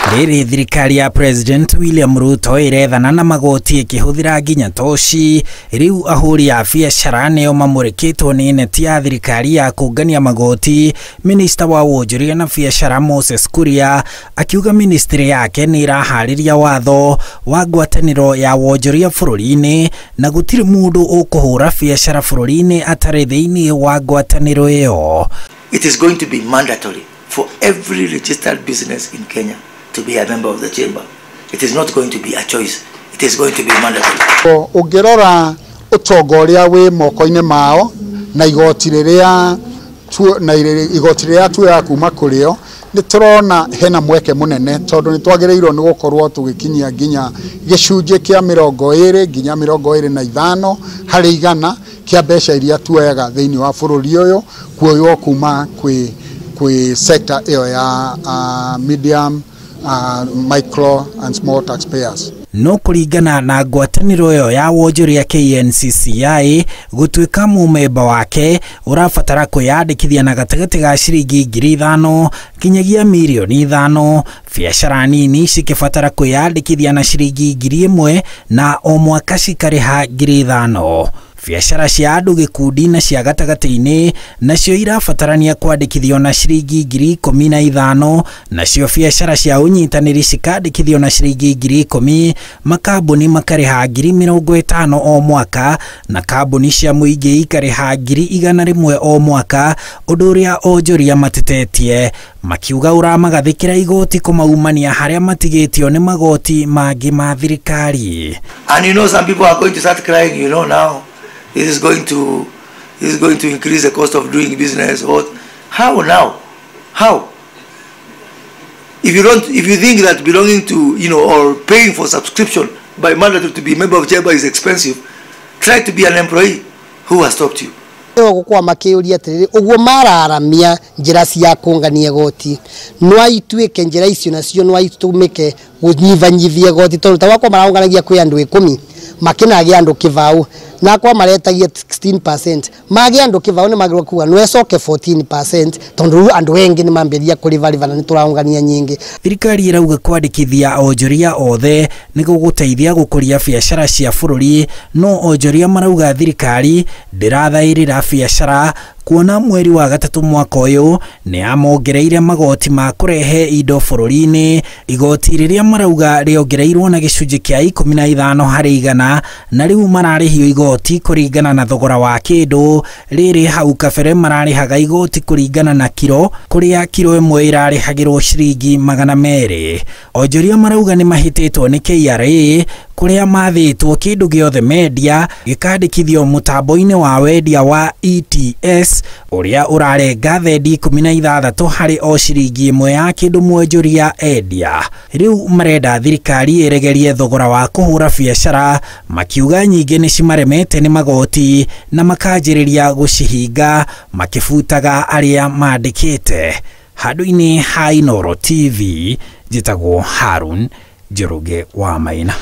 Rĩrĩ thirikari ya President William Ruto ĩrethana na magoti ĩkĩhũthĩra nginya toci. Rĩu ahũri a biacara nĩo mamũrĩkĩtwo nĩ neti ya thirikari ya kũngania magoti. Minista wa wonjoria na biacara Moses Kuria akiuga ministry yake nĩ ĩraharĩria watho wa ngwatanĩro ya wonjoria bũrũri-inĩ na gũtirĩ mũndũ ũkũhũra biacara bũrũri-inĩ atarĩ thĩinĩ wa ngwatanĩro ĩyo. It is going to be mandatory for every registered business in Kenya to be a member of the chamber. It is not going to be a choice. It is going to be mandatory. Ũngĩrora ũtonga ũrĩa wĩ moko-inĩ mao na igoti rĩrĩa tuoyaga kuma kũrĩo, nĩ tũrona hena mweke mũnene tondũ nĩ twagĩrĩirwo nĩ gũkorwo tũgĩkinyia nginya gĩcunjĩ kĩa 20 nginya 25 harĩ igana kĩa mbeca iria tuoyaga thĩinĩ wa bũrũri ũyũ kuoywo kuma kwĩ sector ĩyo ya medium, micro and small taxpayers. No kũringana na ngwatanĩro ĩyo ya wonjoria KNCCI, gũtuĩka mũmemba wake ũrabatara kwĩyandĩkithia na gatagatĩ ga ciringi 5,000 nginyagia 5,000,000. Biacara nini cikĩbatara kwĩyandĩkithia na ciringi 1,000 na o mwaka cikarĩha 5,000. Biacara cia andũ gĩkundi na cia gatagatĩ-inĩ nacio irabatarania kwandĩkithio na ciringi 15,000, nacio biacara cia ũnyitanĩri cikandĩkithio na ciringi 10,000, makambuni makarĩha 50,000 o mwaka na kambuni cia mũingĩ ikarĩha 100,000 o mwaka, ũndũ ũrĩa onjoria matetetie makiuga ũramagathĩkĩra igoti kũmaumania harĩa matigĩtio nĩ magoti mangĩ ma thirikari. And you know some people are going to start crying, you know, now this is going to increase the cost of doing business. What? How now? How? If you think that belonging to, you know, or paying for subscription by mandatory to be a member of chamber is expensive, try to be an employee. Who has stopped you? Gũkorwo makĩũria atĩrĩrĩ, ũguo mararamia njĩra cia kũngania goti no ituĩke njĩra icio nacio no itũmĩke kũnyihanyihia goti, tondũ ta gwakwa maraũnganagia kwĩ andũ 10 makĩnagĩa andũ kĩbaũ na kwa maretagia 16% magĩa andũ kĩbaũ nĩ magĩrĩirwo kuga no ĩcoke 14% tondũ rĩu andũ engĩ nĩ mambĩrĩria kũrĩbarĩba na nĩ tũraũngania nyingĩ. Thirikari ĩrauga kwandĩkithia onjoria othe nĩ gũgũteithia gũkũria biacara cia bũrũri, no onjoria marauga thirikari ndĩrathaĩrĩra biacara kuona mweri wa 3 mwaka ũyũ nĩ amongereire magoti ma kũrehe indo bũrũri-inĩ, igoti rĩrĩa marauga rĩongereirwo na gĩcunjĩ kĩa 15 harĩ igana na rĩu mararĩhio igoti kũringana na thogora wa kĩndũ. Rĩrĩ hau kabere mararĩhaga igoti kũringana na kiro, kũrĩa kiro ĩmwe ĩrarĩhagĩrwo ciringi 200. Onjoria marauga nĩ mahĩtĩtwo nĩ KRA kũrĩa mathĩtwo kĩndũ gĩothe mendia gĩkandĩkithio mũtambo-inĩ wa wendia wa ETS ũrĩa ũrarenga thendi 16 harĩ o ciringi ĩmwe ya kĩndũ mwonjoria endia. Rĩu marenda thirikari ĩregerie thogora wa kũhũra biacara, makiuga nyingĩ nĩ cimaremete nĩ magoti na makanjĩrĩria gũcihinga makĩbutaga arĩa mandĩkĩte. Handũ-inĩ ha Inooro TV, njĩtagwo Harun Njoroge wa Maina.